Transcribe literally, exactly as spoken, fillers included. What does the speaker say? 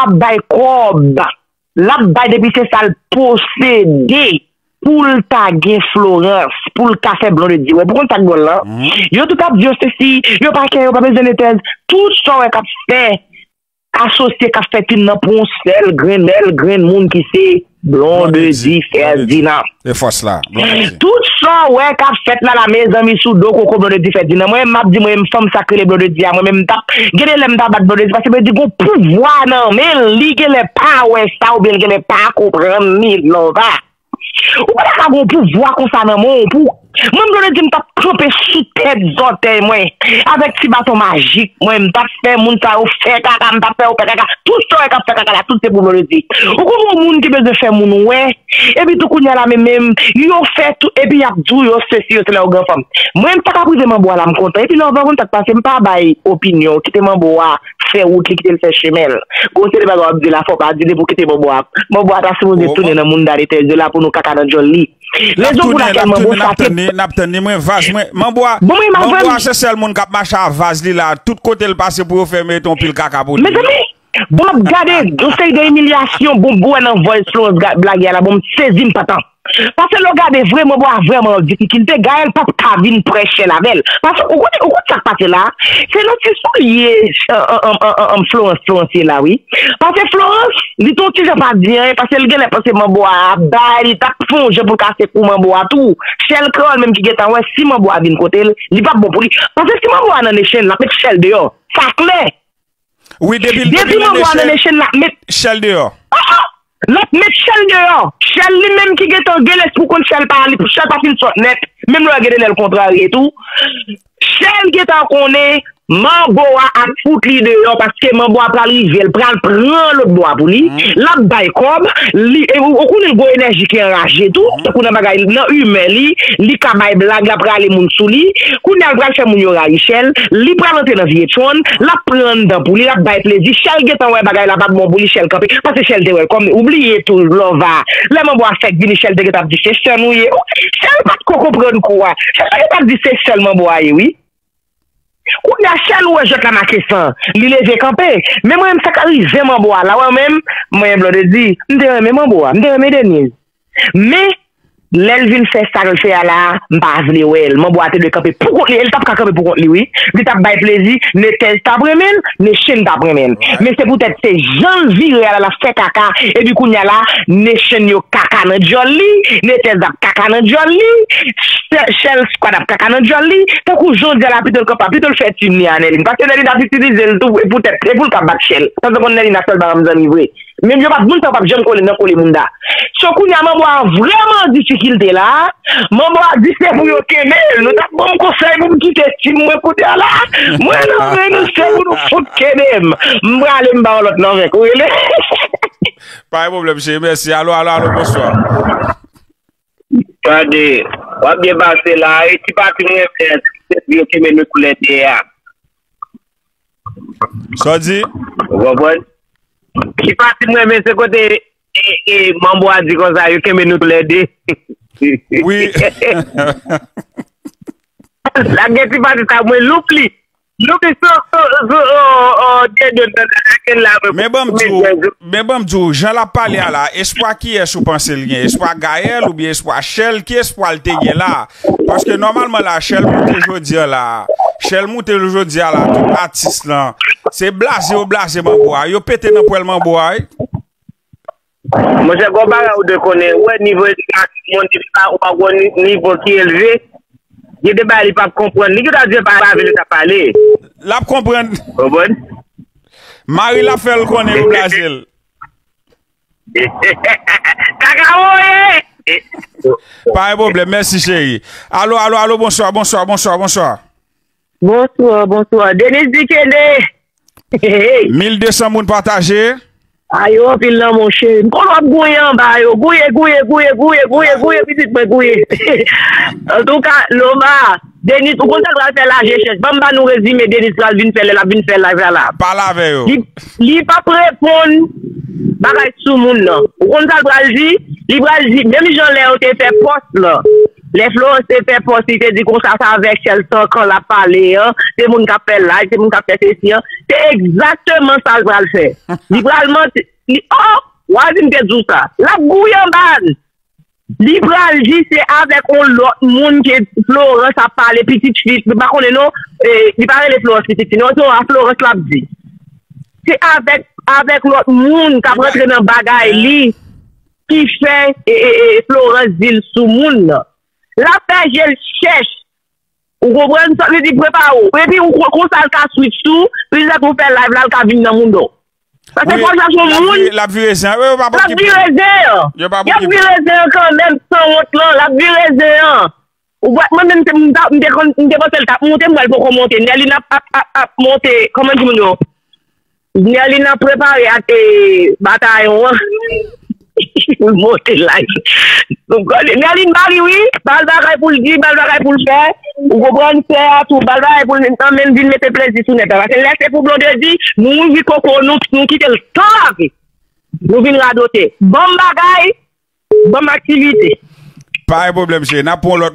ap bay kòb. L ap bay depi se sa l posede pou l ta gen Florence, pou l ka fè Blondedy wè. Pou konn sa k dwòl lan? Yo tout ap di yo sesi, yo pa kè, yo pa bezwen Netèz. Tout sa w wè k ap fè asosye k ap fè Team nan pou yon sèl grenn, sèl grenn moun ki se Blondedy Ferdinand. E fòs la. Tout sa w wè k ap fèt la la mezanmi sou do koko Blondedy Ferdinand. Mwen menm m ap di mwen menm fanm sa k rele Blondedy a mwen menm m t ap gen de lè m ta bat Blondedy paske Blondedy gon pouvwa nan men l, li gen lè pa wè sa oubyen l gen lè pa konprann li lòva. Ou pa ta ka gon pouvwa konsa nan men w pou mwen m Blondedy m t ap kanpe sou tèt zòtèy mwen avèk ti baton majik mwen m t ap fè moun sa yo fè kaka m t ap fè yo fè kaka tout sa yo k ap fè kaka la tout se pou Blondedy. Ou konn yon moun ki bezwen fè moun wè epi tou kounye a la men menm yo fè tou epi y ap di w yo sesi yo sela yo gen fanm. Mwen m ta ka prive manbo a la m kontan epi lè w pa konn sa k pase m pa bay opinyon kite manbo a fè wout li kite l fè chemen l. Gon seri de bagay w ap di la fò w pa di li pou kite manbo a. Manbo a ta sipoze tounen nan mouda Letèz yo la pou nou kaka nan djòl li. Rezon pou lakèl manbo sa se. N ap tann li, n ap tann li, mwen vaz mwen. Manbo a, manbo a se sèl moun k ap mache a vaz li la, tout kote l pase pou yo fè mete yon pil kaka pou li. Mezanmi, bon m ap gade yon seri de imilyasyon, bon m wè nan voice Florence blage a la, bon m sezi m pantan. Paske lè w gade vre manbo a vrèman an difikilte, Gaëlle p ap ka vin prè Shell avè l. Paske ou konn, ou konn sa k pase la? Se nan ti soulye Florence, Florence ye la wi. Paske Florence, li t on ti jan pa di anyen, paske l genlè panse manbo a ap bay, li t ap fè on jan pou l ka sekou manbo a tou. Shell Creole menm ki gentan wè si manbo a vin kote l, li p ap bon pou li. Paske si manbo a nan Nation, l ap met Shell deyò. Sa klè. Wi, depi l depi l nan Nation, l ap met Shell deyò. L ap met Shell deyò. Shell li menm ki gentan gen lespri konn Shell pa li, Shell pa fin sòt nèt. Menm lè w gen de lè l kontrarye tou. Shell gentan konnen manbo a ap fout li deyò paske manbo a pral rive, l pral pran lòt bò a pou li, l ap bay kòb, li, e, ou, ou konnen l gwo enèji ki anraje tou, tankou nan bagay, nan imè li, li ka bay blag, l ap rale moun sou li, kounye a l pral fè moun yo rayi Shell, li pral antre nan vye tchonn, l ap pran anndan pou li, l ap bay plezi, Shell gentan wè bagay la p ap bon pou li, Shell kanpe, paske Shell te wè l kòm, ou bliye tou, Lova, lè manbo a fèk vini, Shell te gentan ap di se sè nou ye, Shell pa t ko konprann kou a, Shell te gentan ap di se sè l manbo a ye wi. Kounye a Shell wè jwèt la make san, li leve kanpe. Men mwen menm sa k rive manbo a la, wè menm, mwen Blondedy, m te renmen manbo a, m te renmen Denise. Men, lè l vin fè sa l fè a la, m pa vle wè l. Manbo a te dwe kanpe pou kont li, e l t ap ka kanpe pou kont li wi. Li t ap bay plezi, Netèz t ap renmen l, Nation t ap renmen l. Men se poutèt se jan l vire a la, l ap fè kaka, epi kounye a la, Nation yo kaka nan djòl li, Netèz ap kaka nan djòl li, Shell Squad ap kaka nan djòl li, tankou jodi a la pito l kanpe, pito l fè team li a Nerline, paske Nerline ap itilize l tou, e poutèt, e pou l ka bat Shell, paske konn Nerline a sèl bagay m zanmi vre. Menm yo p ap, moun sa yo p ap janm kole nan kole moun da. So kounye a manbo a vrèman an difikilte la, manbo a di se pou yo kenbe l, nou t ap ban m konsèy pou m kite team mwen kounye a la, mwen nan men nou se pou nou fout kenbe m, m prale m ba yon lòt nan venk, ou rele. Pa gen pwoblèm cheri, mèsi. Alo, alo, alo, bonswa. Tande, w ap byen pase la, e ti pati mwen fè, se pou yo kenbe nou tou lè de a. Sa w di? Ou konprann? Ti pati mwen men se kote e, e, manbo a di konsa, yo kenbe nou tou lè de. Wi. La gen ti pati sa mwen loup li. Loup li sou, sou, sou, o, o, Dieudonne nan la, la gen la mwen. Men ban m di w, men ban m di w, jan l ap pale a la, espwa kiyès ou panse l gen? Espwa Gaëlle oubyen espwa Shell? Ki espwa l te gen la? Paske nòmalman la, Shell moute jodi a la. Shell moute jodi a la, tout atis lan. Se blaze yo blaze manbo a. Yo pete nan pwèl manbo a, wi. Monchè, gon bagay ou dwe konnen. Ou wè nivo edikasyon moun li pa, ou pa gon ni- nivo ki elve. Gen de bagay li p ap konprann. Li gentan di pa pa vle ta pale. L ap konprann. Konprann? Mari l ap fè l konnen yo blaze l. Kakawo ye! Pa gen pwoblèm. Mèsi, cheri. Alo, alo, alo, bonswa, bonswa, bonswa, bonswa. Bonswa, bonswa. Denis Dikene! Mil de san moun pataje. A yo anpil nan monche. M konn w ap gouye anba yo. Gouye, gouye, gouye, gouye, gouye, gouye, pitit mwen gouye. Antouka, Loma, Denis, ou konn sa l pral fè la jechèch. Ban m ba nou rezime Denis pral vin fè lè l ap vin fè live la la. Pale avè yo. Li, li p ap reponn bagay sou moun nan. Ou konn sa l pral di? Li pral di, menm jan lè yo te fè pòs lan. Lè Florence te fè pòs, li te di konsa se avèk Shell Sankan l ap pale an, se moun k ap fè live, se moun k ap fè sesi an. Se egzakteman sa l pral fè. Li pral manti. Li, oh, w a di m te di w sa. L ap gouye anba n. Li pral di se avèk yon lòt moun ke Florence ap pale, pitit fi, li pa konnen non, e, li pa rele Florence pitit fi non, se a Florence l ap di. Se avèk, avèk lòt moun k ap rantre nan bagay li ki fè e, e, e, Florence di l sou moun nan. L ap fè je l chèch. Ou konprann sa? Li di prepare w. Epi ou kon- konsa l ka switch tou, petèt ou fè live la, l ka vin nan moun nan. Paske fò chache yon moun. L ap vire zen an. Yo pa pou L ap vire zen an. Yo pa pou Y ap vire zen an kanmenm, sanwont lan, l ap vire zen an. Ou wè, mwen menm, se m ta- m te konn- m te panse l t ap monte, m wè l poko monte. Nèlin ap, ap, ap, ap monte, kòman di moun yo? Nèlin ap prepare ak e, batayon an. Pou l monte live. Nèlin ba li wi, ba l bagay pou l di, ba l bagay pou l fè. Ou konprann, sè a tou, ba l bagay pou l anmenn vin mete plezi sou nèt la. Paske lè se pou Blondedy, nou ouvri koko nou, nou kite l tan lave. Nou vin radote. Ban m bagay, ban m aktivite. Pa gen pwoblèm, cheri. N ap pran yon lòt